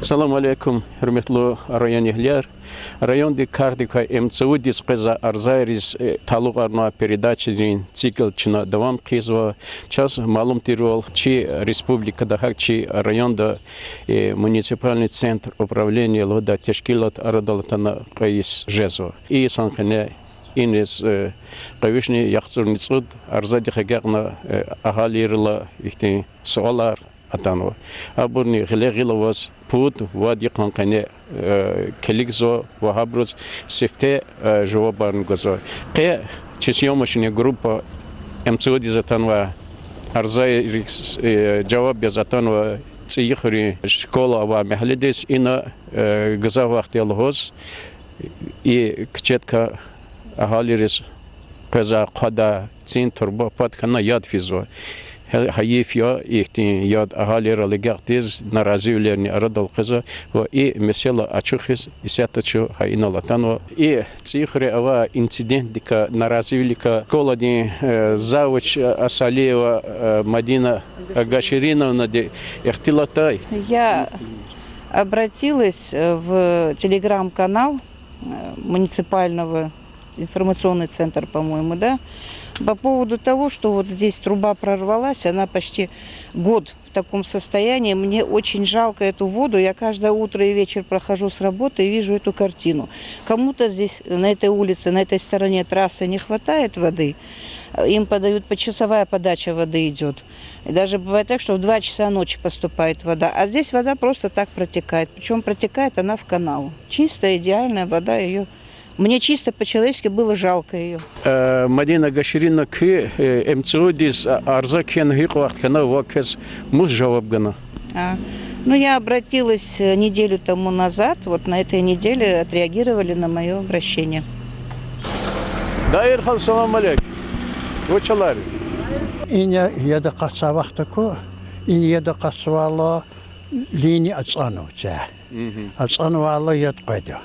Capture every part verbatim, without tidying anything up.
Салам алейкум, гьуьрметлу районэгьлияр. Райондин кардик квай МЦУ-диз къвезвай арзайриз, э, талукьарнавай передачайрин цикл чна давам хъийизва. Чаз малум тирвал, чи республикада, гьакӀ чи районда, э, муниципальный центр управления лугьудай тешкилат арадал атана кьве йис жезва. И йисан къене иниз, э, къе вишни яхцӀурни цӀуд арзадихъ агакьна, э, агьалийрилай ихьтин суалар атанва. Абурни гъиле-гъиле аваз пуд-вад йикъан къене, э, килигзава ва гьабуруз сифте, э, жавабарни гузва. Къе чи съёмочный группа МЦУ-диз атанвай арзайрихъ, э, жаваб яз атанвай ЦӀийи Хуьруьн школа авай мягьледиз ина, э, гзаф вахт я лугьуз, и кечедкай агьалийриз къвезвай хъвадай цин турба пад хьана яд физва. Гьа-, гьайиф я, ихьтин яд агьалийрал агакьдиз наразивилерни арадал къвезва ва и месэла ачухиз исятда чун гьа инал атанва. И ЦӀийи Хуьре авай инцидентдикай, наразивиликай школадин, э, завуч, э, Асалиева, э, Мадина Гашириновнади ихтилатдай. Я обратилась, э, в телеграм-канал, э, муниципального, информационный центр, по-моему, да, по поводу того, что вот здесь труба прорвалась, она почти год в таком состоянии. Мне очень жалко эту воду. Я каждое утро и вечер прохожу с работы и вижу эту картину. Кому-то здесь, на этой улице, на этой стороне трассы не хватает воды. Им подают, почасовая подача воды идёт. И даже бывает так, что в два часа ночи поступает вода. А здесь вода просто так протекает. Причём протекает она в канал. Чистая, идеальная вода, её Мне чисто по-человечески было жалко её. Э, Мадина Гашириновна, куь, э, МЦУ-диз, а, арза кхьена гьикьван вахт хьана ва квез мус жаваб гана? А, ну, я обратилась, э, неделю тому назад. Вот на этой неделе отреагировали на моё обращение. Даир хала, салам алейк. Вуч алайри? Ина яд акъатзавай вахт аку, ина яд акъатзавайла линия ацӀанва це. Мгм. АцӀанвайла яд къведа.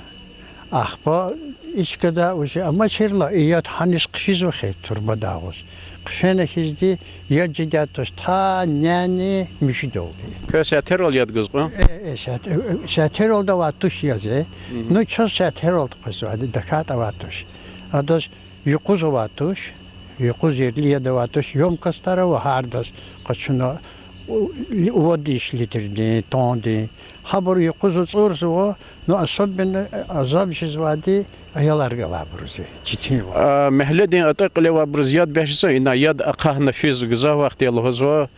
Ахпа и чкада уже амачирла, и яд гьаниз хъфизва хьи турбадай агъуз. Хъфена хьизди яд жедай туш та няни муьжуьдалди. Квез сятерал яд гуз кьван? Э, э, сят-, э, э, сятералди авай туш яд, э. Мгм. Ну, чаз сятералди къвезвайди, дакӀан авай туш. Адаз юкъуз авай туш, юкъуз ерли яд авай туш, ёмкостар ава гьардаз къачуна, у-, у-, вад виш литрдин, тонндин. Гьабур юкъуз ацӀурзава, ну, особенно, э, азаб жезвайди аялар галайбуруз я, четинвал. А, мягьледин атӀа кьиле авайбуруз яд бес жезва, ина яд ахъайна физ гзаф вахт я лугьузва,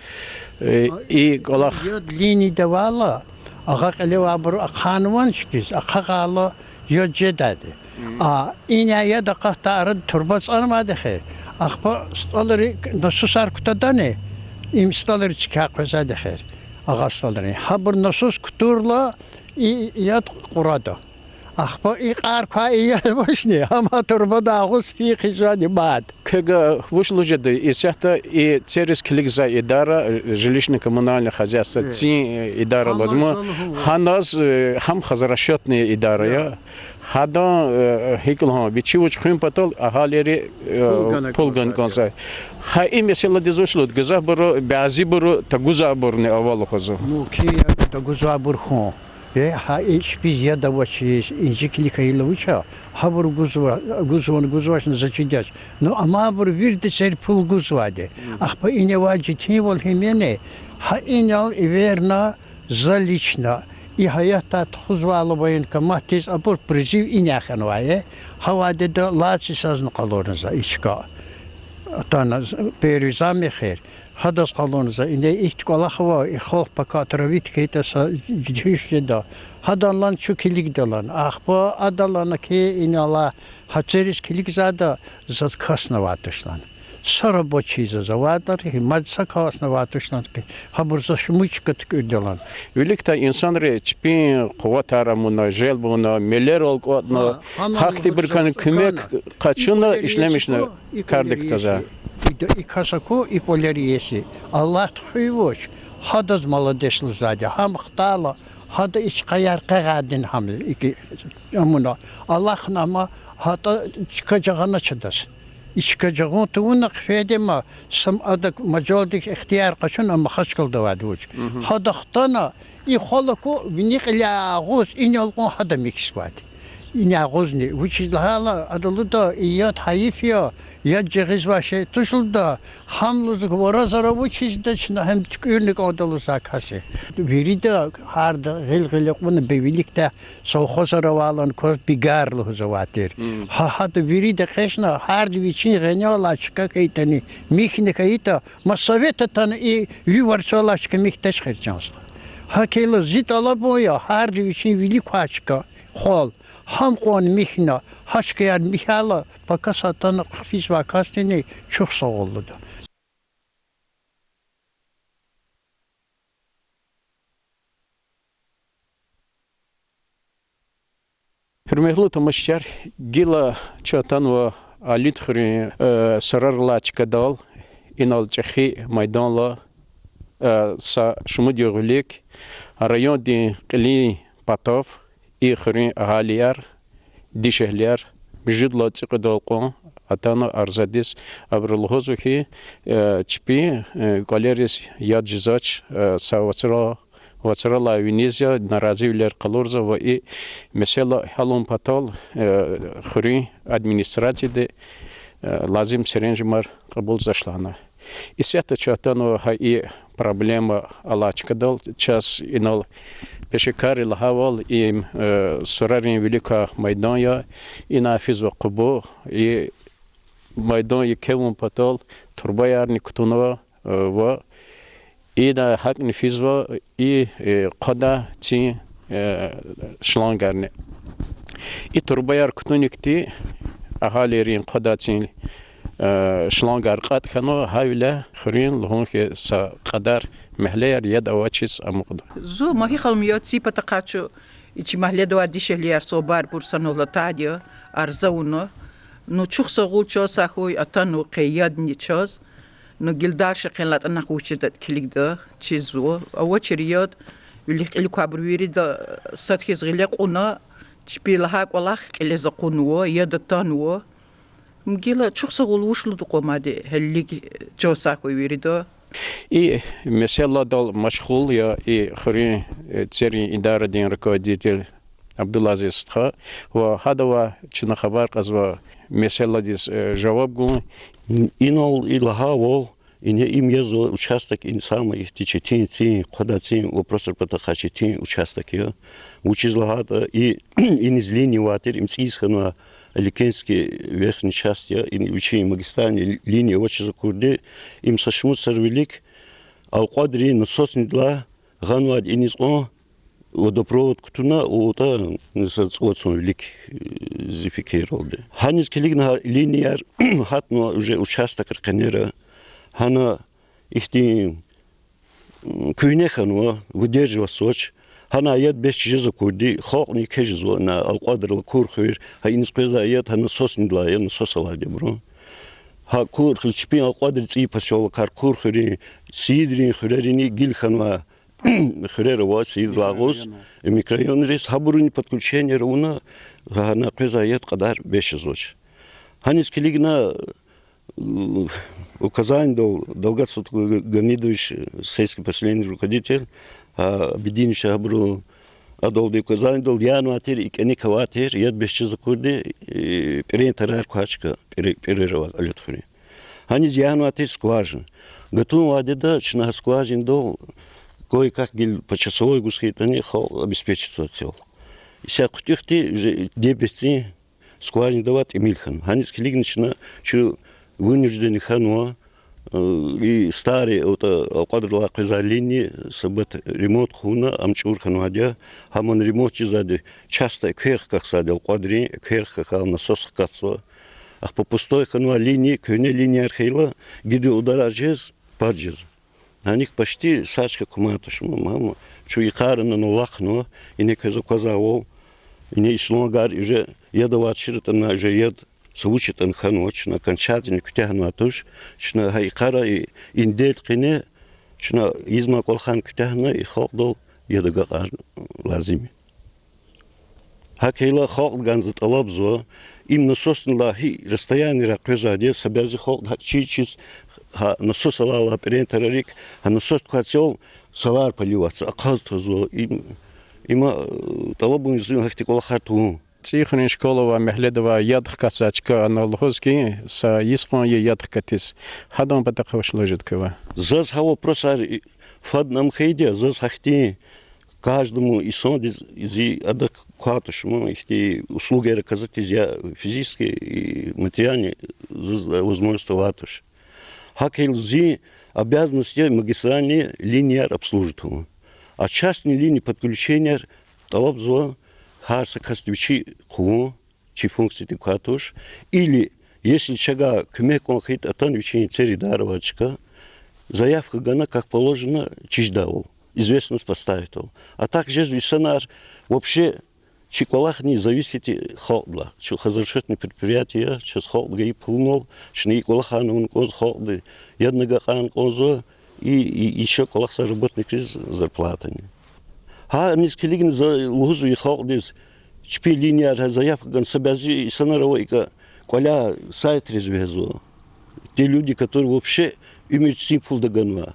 э, и кӀвалах. Яд линияда авайла, агъа кьиле авайбур ахъайнавани чпиз, ахъайла яд жедайди. А ина яд акъатдай арада турба цӀанвайди хьи, ахпа стӀалри насосар кутадани, им стӀалри чкай къвезвайди хьи, агъа стӀалрин. Гьабур насос кутурла, и яд кьурада. Ахпа и кьар квай и яд авачни, гьам турбадай агъуз фин хъийизвайди мад. Квевай вуч лугьуз жеда, исятда и цериз килигзавай идара, жилищно-коммунальное хозяйство, цин, э, идара лугьузма, гьаназ, э, гьам хозрасчётный идара я. Гьадан, э, гьикӀ лугьун, вичи вуч хуьн патал агьалийри, э, пул гана кӀанзавай. Гьа и месэладиз вуч лугьуда, гзафбуру, бязибуру тагузвайбурни ава лугьузва. Ну, куь я тагузвайбур хьун. Э, гьа и чпиз яд авачиз, инжиклик хьайила вуч я, гьабур гузва, гузвани гузвачни заз чидач. Ну, амайбур вирида сер пул гузвайди. Ахпа ина авай четинвал гьим яни, гьа инал эверна за лично, и гьаятдай тухузвайла военкоматдиз, абур призыв ина хьанвай, э. Гьа вадеда лаци сазни къалурна за и чка. Атана первый зам эхир. Гьадаз къалурна за, ина ихьтин кӀвалах ава, и халкь пака отравить хьайитӀа са жуьгьуьш жеда. Гьадалан чун килигда лана. Ахпа адалана хьи, инал гьа цериз килигзавайда, заз касни авай туш лана. Са рабочий заз авайдалай, мад са касни авай туш лана хьи, гьабур за шумуд чка туькӀуьрда лана. Виликдай инсанри чпин къуватар амуна, желб авуна, мелерал кӀватӀна, гьахьтинбурукайни куьмек къачуна ишлемишна кардик таза. И кас аку, и полар иеси. Аллагьди хуьй вуч, гьадаз молодец лугьузвайди, гьам хтайла, гьада и чкаяр къегъайдини гьам икӀ амуна. Аллагьни ама гьатӀа чка жагъанач адаз. И чка жагъун тавуна хъфейди ма, сам адак мажалдик ихтияр къачуна Махачкъалада авайди вуч. Гьада хтана, и хвал аку, вини кьиляй агъуз, инал кьван гьада михьзавайди. Ина агъузни, вучиз лагьайтӀа ада лугьуда, и яд гьайиф я, яд жагъизвай шей туш лугьуда, гьам лугьуз вараз ара вучиз жеда, чна гьам туькӀуьрна кӀанда лугьуз а кас я. Вирида гьарда гъил-гъил акьуна бевиликдай совхозар авайла кваз бигар лугьузвай тир. Гьа, гьада вирида экъечӀна, гьарда вичин гъенел алай чка хьайитӀани, михьна хьайитӀа, ма совет атана и ви варцвал алай чка михьдач хер чан стха. ГьакӀ хьайила зи тӀалабун я, гьарда вичин вилик квай чка, хвал, гьам кьван михьна, гьа чкаяр михьайла, пака са атана хъфизвай касдини чухсагъул лугьуда. Гьуьрметлу тамашачияр, гила чун атанва Алуьд хуьруьн, э, сурарилай чкадал, инал чӀехи майдандал, э, са шумуд югъ вилик райондин кьилин патав и хуьруьн агьалияр, дишегьлияр муьжуьд лагьай цӀикьведал кьван атана арзадиз. Абуру лугьузва хьи, э, чпин, э, кӀвалериз яд жезвач, э, са вацра-, вацралай виниз я, наразивилер къалурзава ва и месэла гьялун патал, э, хуьруьн администрацияди, э, лазим серенжемар кьабулзавач лагьана. Исятда чун атанва гьа и проблема алай чкадал, чаз инал пешекарри лагьайвал, им, э, сурарин виликай майдан я, ина физва къубу, и майдан еке авун патал турбаярни кутунва, э, ва ина гьакӀни физва и, э, хъвадай цин, э, шлангарни. И турбаяр кутуникди агьалийрин хъвадай цин, э, шлангар кьатӀ хьанва, гьавиляй хуьруьн лугьун хьи са кьадар мягьлеяр яд авачиз амукьда. Зун Магьи халун я, ци патахъай чун и чи мягьледа авай дишегьлияр, суьгьбетбур санал атайди я, арза авуна. Ну, чухсагъул чаз са хьуй, атанва къе ядни чаз. Ну, гила дальше къенлай атӀана вуч жеда килигда, чизва. Авачир яд, вилик-кьилик квайбур вирида сад хьиз гъиле кьуна, чпи лагьай кӀвалах кьилиз акъуднава, яд атанва. Гила чухсагъул, вуч лугьуда кьван мад гьелелиг чаз са хьуй вирида. И месэладал машгъул я и хуьруьн, э, церин идарадин руководитель Абдулазиз стха ва гьадавай чна хабар кьазва месэладиз, э, жаваб гун. Инал и лагьайвал, ингье им язва участок, ин самый ихьтин четин цин, хъвадай цин вопросар патахъай четин участок я. Вучиз лагьайтӀа и, иниз линия авай тир, им цӀийиз хьанвай Ликинский верхний часть я, ин вичин магистральный линия авачиз акурди, им са шумуд йисарвилик алкьвадрин насосныйдалай гъанвайди иниз кьван водопровод кутуна, вутӀа, са цӀувад йисан вилик, э, зи фикирдалди. Гьаниз килигна гьа линияр гьатнава уже участокра къенера. Гьана ихьтин куьгьне хьанва, выдерживатьзавач. Гьана яд бес чиз жез акурди, халкьни квез жезва, на алкьвадрал кур хуьр, гьа иниз къвезвай яд гьа насосныйдалай я, насос алайди абурун. Гьа кур хуьр, чпин алкьвадрин цӀийи посёлокар, кур хуьрин, Сийидрин хуьрерини гил хьанвай хуьрер ава, Сийидалай агъуз, микрорайонриз, гьабуруни подключение авуна, гьана къвезвай яд кьадар бес жезвач. Гьаниз килигна, указанидал, Далгат Султангамидович, сельский поселениедин руководитель, а, Абидинович, гьабуру адалди указанидал янавай тир, и кӀаник авай тир, яд бес чиз акурди, э, пӀирен тарар квай чка, пӀире-, пӀирер авай Алуьд хуьруьн. Гьаниз янавай тир скважина. Гатунвайди я, чна гьа скважинадал кое-как гила почасовой гуз хьайитӀани халкь обеспечить ийизвай цел. Исятда хъуьтӀуьхъди уже дебетдин скважинада авай тӀимил хьана. Гьаниз килигна чна, чун вынужденный хьанва, э, и старый, вутӀа, алкьвадралай къвезвай линия са бат ремонт хъувуна, ам чӀур хьанвайди я, гьам ремонт жезвайди, часть эквер хкахьзавайди алкьвадрин, эквер хкахьайла насос хкатзава. Ахпа пустой хьанвай линия, куьгьне линияр хьайила, гидин ударар жез, пар жез. Гьаник почти са чка куматуш, ма, ма, чун йикъарна, ну, алахънава, ингье квез аквазвайвал, ингье ислангар уже яд авай чир атӀана, уже яд са вуч ятӀани хьанвач, чна окончательно куьтягьнавай туш, чна гьа йикъара и, индел къене, чна ийизмай кӀвалахар куьтягьна, и халкьдал яд агакьар лазим я. ГьакӀ хьайила халкьдивай за тӀалабзава, Им насосныйла гьи расстоянийра къвезвайди я, са бязи халкьди гьа чиз-чиз, гьа насос алайла пӀирен тарарик, гьа насосдин квай цел салар поливаться, акъаз тазва. Им, има, э, тӀалабун я зун гьахьтин кӀвалахар тавун. ЦӀийи хуьруьн школа авай мягьледа авай яд хкатзавай чка, ана лугьуз хьи, са йис кьван я яд хкатиз. Гьадан патахъай вуч лугьуз жеда квевай? Заз гьа вопросар и-, фад ам хьайиди я, заз гьахьтин каждому инсандиз зи ада квай туш, ма ихьтин услугаяр оказать ийиз я физически и материальный, заз возможность авай туш. ГьакӀ хьайила зи обязанность я магистральный линияр обслуживать авун. А частный линии подключенияр тӀалабзава гьар са касди вичи хъувун, чи функциядик квай туш. Или, если чавай куьмек кьван хьайитӀа, атана вичин церидайра авай чка, заявка гана, как положено, чиз жедайвал, известность поставитьвал. А так жезва инсанар вообще чи кӀвалахни зависит халкьдилай. Чи хозрасчётный предприятие я, чаз халкьди гайи пулунал чна и кӀвалахарни авуна кӀанзава, халкьди ядни агакьарна кӀанзава, и, и, и ещё кӀвалахзавай работникриз зарплатани. Гьаниз килигна за лугьузва и халкьдиз, чпи линияр, гьа заявка гана, са бязи инсанар ава икӀа кӀваляй сайтриз вегьезва. Те люди, которые вообще уьмуьрдин пул таганвай.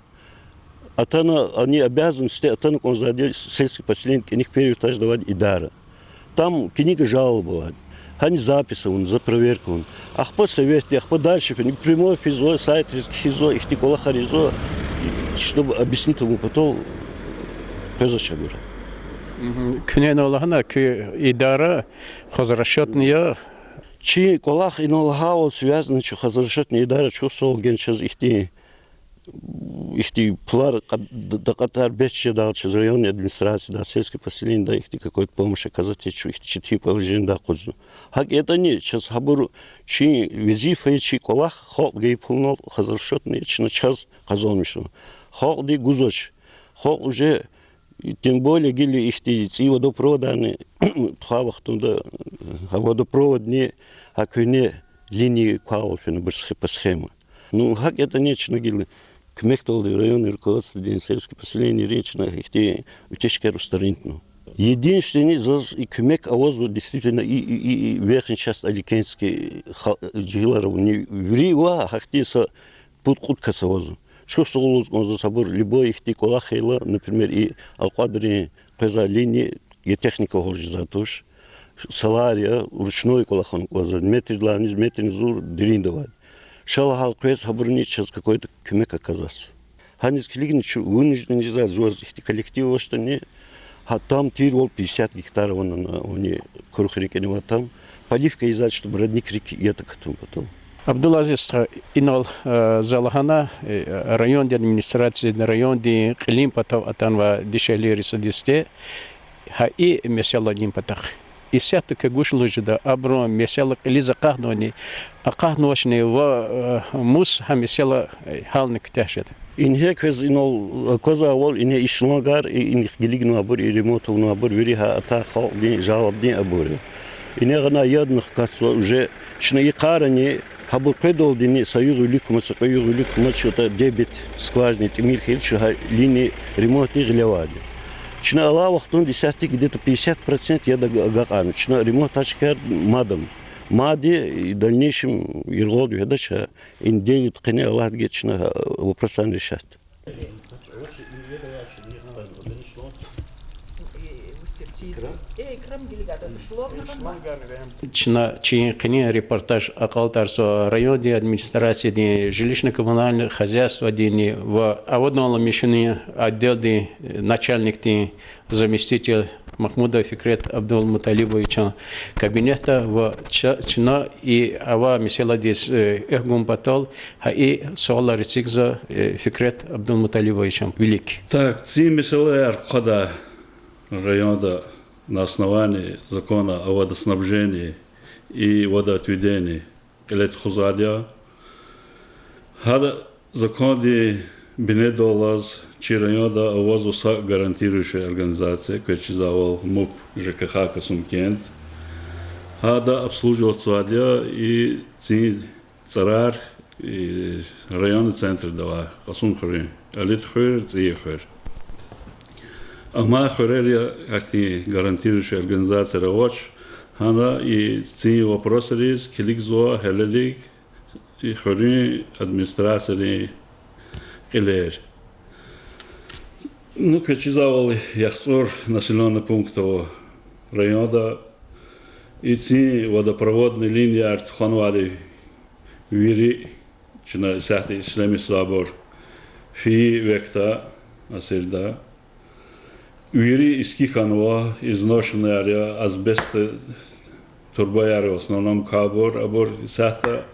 Атана, они обязаны сте атана кӀанзавайди сельский поселение кӀаник первый этажда авайди идара. Там книга жалоб авайди. Гьана запись авуна, за проверка авуна. Ахпа советди, ахпа дальше фена, прямой физва, сайтриз кхьизва, ихьтин кӀвалахар ийизва, чтобы объяснить авун патал къвезвач абур. Куьне инал лагьана, куь идара хозрасчётный я. Чи кӀвалах инал лагьайвал связано, чи хозрасчётный идара, чухсагъул гена чаз ихьтин, ихьтин пулар кьа-, д-, дакьатар бес жедайла чаз районный администрацияда, сельский поселениеда ихьтин какой-то помощь оказать ийиз, чун ихьтин четин положениедай акъудзава. ГьакӀ ятӀани чаз гьабур, чи везифа я, чи кӀвалах халкьди гайи пулунал хозрасчётный я, чна чаз къазанмишун. Халкьди гузвач. Халкь уже, тем более гила ихьтин цӀийи водопроводарни тухвай вахтунда, гьа водопроводни, гьа куьгьне линии квайвал фена абур схе-, по схема. Ну, гьакӀ ятӀани чна гила куьмекдалди районный руководстводин, сельский поселенийрин чна ихьтин утечкаяр устранитьна. Единственный заз и куьмек авазва действительно и, и, и, и верхний часть Аликентский ха-, жегьилар авани, вири ва гьахьтин са пуд-кьуд кас авазва. Чухсагъул лугьуз кӀанзава заз абур, любой ихьтин кӀвалах хьайила, например, и алкьвадрин къвезвай линии, я техника гьалжизвай туш, салар я, ручной кӀвалах авун кӀанзава, метрдилай виниз, метрдин зур деринда авайди. Ша лагьайла къвез, гьабуруни чаз какой-то куьмек оказатьзава. Гьаниз килигна чун вынужден жезвай, жуваз ихьтин коллектив авачтӀани, гьа там тирвал пятьдесят гектар авуна, вуни курухрин кӀаник авай там, поливка ийизвай, чтоб родникрик яд акатун патал. Абдулазиз стха, инал, э, за лагьана, э, райондин администрациядин, райондин кьилин патав атанвай дишегьлийриз садисте, гьа и месэладин патахъ. Исятда квевай вуч лугьуз жеда, абурун месэла кьилиз акъатнавани, акъатнавачни ва, э, мус гьа месэла, э, гьални куьтягь жеда? Ингье квез инал аквазвайвал, ингье и шлангар, и ингье килигнавайбур, и ремонт авунвайбур вири гьа атай халкьдин жалобадин абур я. Ингье гъана ядни хкатзава уже, чна и йикъарани, гьабур къведалдини са югъ вилик кумаз, са кьве югъ вилик кумаз, чна дебит скважина тӀимил хьайила чна гьа линии ремонтни гъиле авайди. Чна алай вахтунда исятда где-то пятьдесят процент яд ага-, агакьарна. Чна ремонт авачир мад ам. Мад и дальнейшем яргъалди вегьидач, и неделядин къене Аллагьди гайитӀа чна вопросарни решать. Чна чи къенин репортаж акьалтӀарзава райондин администрациядин, жилищно-коммунальное хозяйстводинни ва аваданлу мишунин отделдин начальникдин заместитель Махмудов Фикрет Абдулмуталибовичан кабинетда ва ч-, чна и авай месэладиз, э, экв гун патал гьа и суалар эцигзава, э, Фикрет Абдулмуталибовичан вилик. Так, цин месэлаяр хъвадай районда на основании закона о водоснабжении и водоотведении кьиле тухузвайди я. Гьа закондин бинедаллаз чи районда авазва са гарантирующая организация, квез чизвайвал, МУП ЖКХ Касумкент. Гьада обслуживатьзавайди я и цин цӀарар, и районный центрда авай Кьасумхуьруьн, Алидхуьр, ЦӀийи хуьр. Амай хуьрера гьахьтин гарантирующая организацияяр авач, Гьана и цин вопросриз килигзава гьелелиг и хуьруьн администрациядин кьилер. Ну, квез чизвайвал, яхцӀур населённый пункт ава районда. И цин водопроводный линияр тухванвайди вири чна исятда ишлемишзавайбур фейи векда, асирда. Вири иски хьанва, изношенныйяр я, асбестный турбаяр я, в основном кабур, абур исятда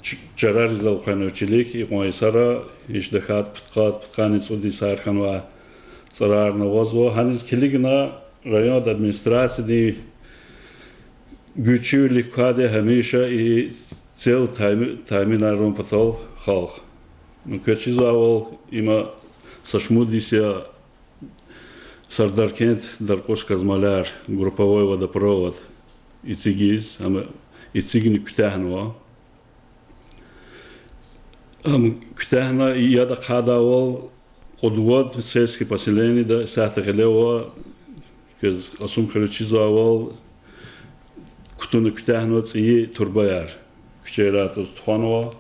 ч-, чараризал къвенва чилик, икьван йисара, гьич тахьайтӀа пудкъад, пудкъанни цӀуд йисар хьанвай цӀарарни авазва. Гьаниз килигна районда администрациядин гуьзчивилик квайди гьамиша и цел тайми-, тайинарун патал халкь. Ну, квез чизвайвал, има са шумуд йис я Сардаркент, Даркъуш, Казмаляр, групповой водопровод эцигиз, ам эцигна куьтягьнава. Ам куьтягьна, яд ахъайдайвал, кьуд-вад сельский поселениеда исятда гъиле ава, квез Кьасумхуьруьз чизвайвал, кутуна куьтягьнава цӀийи турбаяр. Куьчейрай туз тухванва.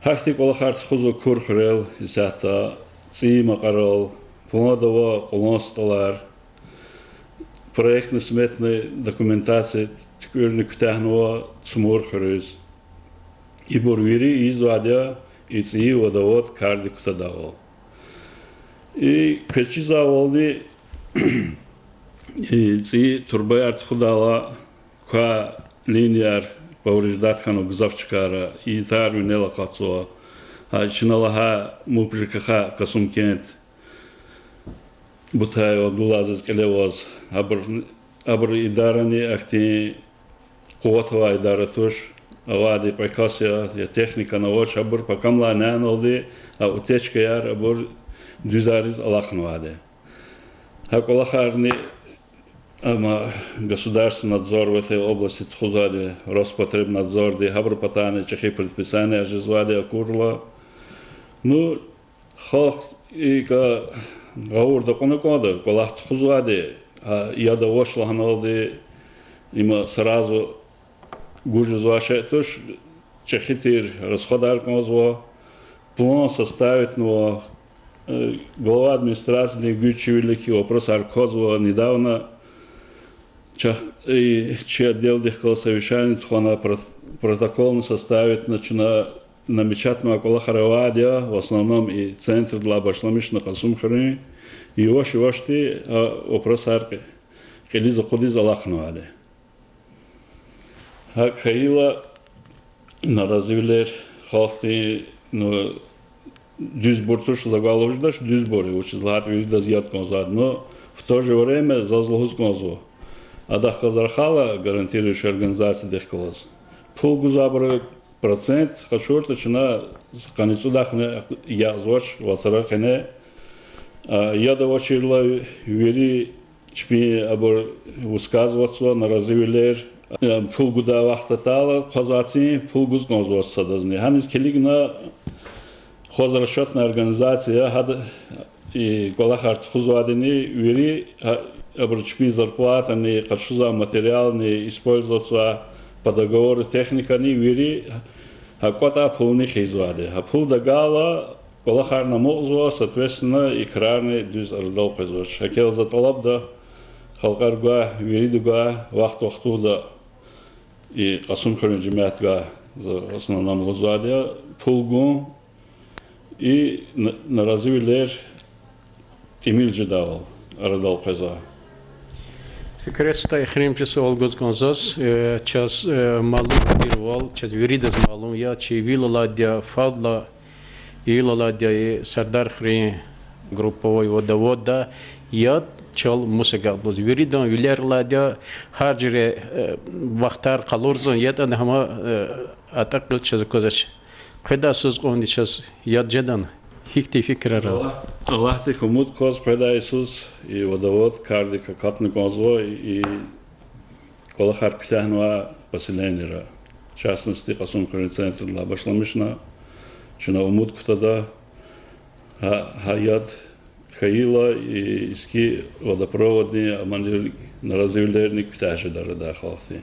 Гьахьтин кӀвалахар тухузва Курхуьрел исятда, ЦӀийи Макьарал, планда ава Кьулан СтӀалар, проектно-сметный документация туькӀуьрна куьтягьнава Цумурхуьруьз. Ибур вири ийизвайди я и цӀийи водовод кардик кутадайвал. И квез чизвайвални, и цӀийи турбаяр тухудайла квай линияр повреждать хьанва гзаф чкайра, и ятар винел акъатзава. Гьа чна лагьай МУП ЖКХ Касумкент, Бутаев Абдулазиз кьиле аваз, абур, абурун идарани ахьтин къуват авай идара туш, авайди кьве кас я, я техникани авач, абур пакамлай няналди, а утечкаяр абур дуьзариз алахънавайди. Гьа кӀвалахарни, амма государственный надзор в этой области тухузвайди, Роспотребнадзорди, гьабурун патайни чӀехи предписание жезвайди акурла. Ну, халкь икӀ гъавурда акьуна кӀанда, кӀвалах тухузвайди, а яд авач лагьаналди, има сразу гуж жезвай шей туш, чӀехи тир расходар кӀанзава, план составитнава, э, глава администрациядин гуьзчивилик и вопросар квазва недавно. Чахъ, э, чи отделдихъ галаз совещание тухвана, про-, протоколни составитна чна, намечатнавай кӀвалахар авайди я, в основном и центрдилай башламишна Кьасумхуьруьн, яваш-явашди а вопросар кьи-, кьилиз акъудиз алахънавайди. ГьакӀ хьайила, наразивилер халкьдин, ну, дуьзбур туш, за гвай лугьудач, дуьзбур я, вучиз лагьайтӀа виридаз яд кӀанзавайди. Но в то же время заз лугьуз кӀанзава, адахъ галаз рахайла гарантирующий организациядихъ галаз, пул гузвайбурун процент къачуртӀа, чна къанни цӀудахъни язавач вацра къене. А яд авачирла вири чпин абур вусказватзава, наразивилер, пул гудай вахт атайла, хъвазвайцин пул гуз кӀанзавач садазни. Гьаниз килигна, хъваз расчётная организация, гьада и кӀвалахар тухузвайдини вири, гьа, абуру чпин зарплатани, къачузвай материални, использоватзавай по договору техникани вири гьа кӀватӀай пулни хъийизвайди. Гьа пул тагайла, кӀвалахарни амукьзава, соответственно, и крарни дуьз арадал къвезвач. ГьакӀ хьайила за тӀалабда халкьари гвай, вирида гвай, вахт-вахтунда и Кьасумхуьруьн жемят гвай, за в основном лугьузвайди я, пул гун, и на-, наразивилер тӀимил жедайвал арадал къвезвай. Фикир естай, эхиримжи суал гуз кӀанзава заз, э, чаз, э, малум тирвал, чаз виридаз малум я, чи вил алайди я, фадлай вил алайди я и Сардархуьруьн групповой водоводда яд чал мус агакьда лугьуз. Виридан вилер алайди я, гьар жуьре, э, вахтар къалурзава, ятӀани гьама, э, атӀа кьил чаз аквазвач. Къведай йисуз кьванни чаз яд жедани? Гьихьтин фикирар ава? Аллагьдихъ умуд кваз, къведай йисуз и водовод кардик акатна кӀанзава, и кӀвалахар куьтягьнавай поселенийра. В частности, Кьасумхуьруьн центрдилай башламишна, чна умуд кутада, гьа, гьа яд хьайила, и иски водопроводни амани Наразивилерни куьтягь жеда арадай халкьдин.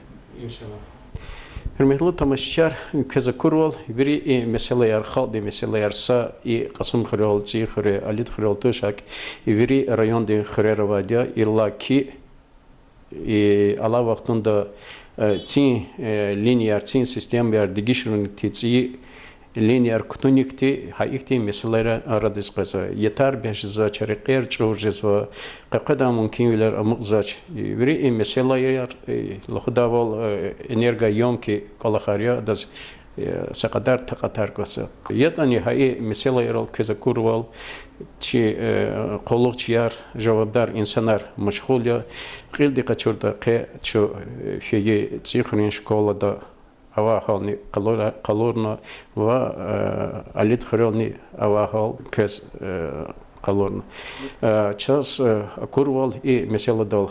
Гьуьрметлу тамашачияр, квез акурвал, вири и месэлаяр, халкьдин месэлаяр, са и Кьасумхуьрел, ЦӀийи хуьре, Алидхуьрел туш, гьакӀ вири райондин хуьрера авайди я, иллаки и алай вахтунда, э, цин, э, линияр, цин системаяр дегишарунихъди, цӀийи линияр кутунихъди гьа ихьтин месэлаяр арадиз къвезва. Ятар бес жезва, чарикъер чӀур жезва, къекъведай мумкинвилер амукьзавач. Вири и месэлаяр, э, лугьудайвал, э, энергоёмкий кӀвалахар я, адаз, э, са кьадар такьатар кӀватӀзава. ЯтӀани гьа и месэлаярал квез акурвал, чи, э, къуллугъчияр, жавабдар инсанар машгъул я. Кьилди къачуртӀа, къе чун, э, фейи ЦӀийи хуьруьн школада авай гьални къалура-, къалурна ва, э, Алидхуьрелни авай гьал квез, э, къалурна. Э, чаз, э, акурвал, и месэладал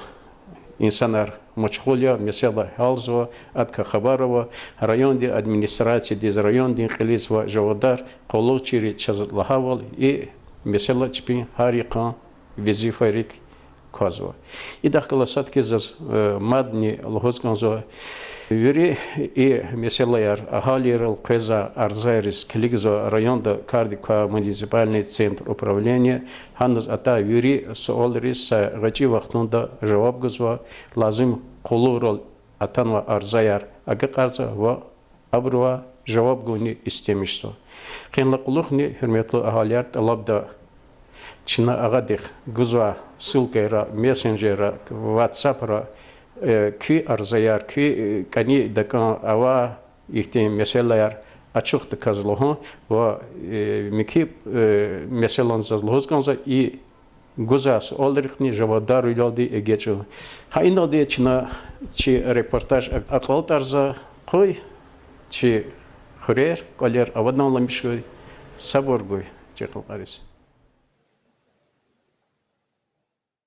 инсанар машгъул я, месэла гьялзава, адакай хабар ава, райондин администрациядиз, райондин кьилиз ва жавабдар къуллугъчийриз чаз лагьайвал, и месэла чпин гьар йикъан везифайрик квазва. Идахъ галаз сад хьиз заз, э, мадни лугьуз кӀанзава, вири и месэлаяр, агьалийрал къвезвай арзаяриз килигзава районда кардик квай муниципальный центр управления, гьаниз атай вири суалриз са гъвечӀи вахтунда жаваб гузва, лазим къуллугърал атанвай арзаяр агакьарзава ва абурувай жаваб гуни истемишзава. Къенлай кьулухъни, гьуьрметлу агьалияр, тӀалабда чна агъадихъ гузвай ссылкайра, мессенджерра, ватсапра, э, куь арзаяр, куь, э, кӀани такӀан авай ихьтин месэлаяр ачухдаказ лугьун ва, э, михьи, э, месэлани заз лугьуз кӀанзава, и гузвай суалрихъни жавабдарвилелди эгечӀун. Гьа иналди чна чи репортаж а-, акьалтӀарзава. Къуй чи хуьрер, кӀвалер аваданламиш хьуй, сабур гуй чи халкьариз.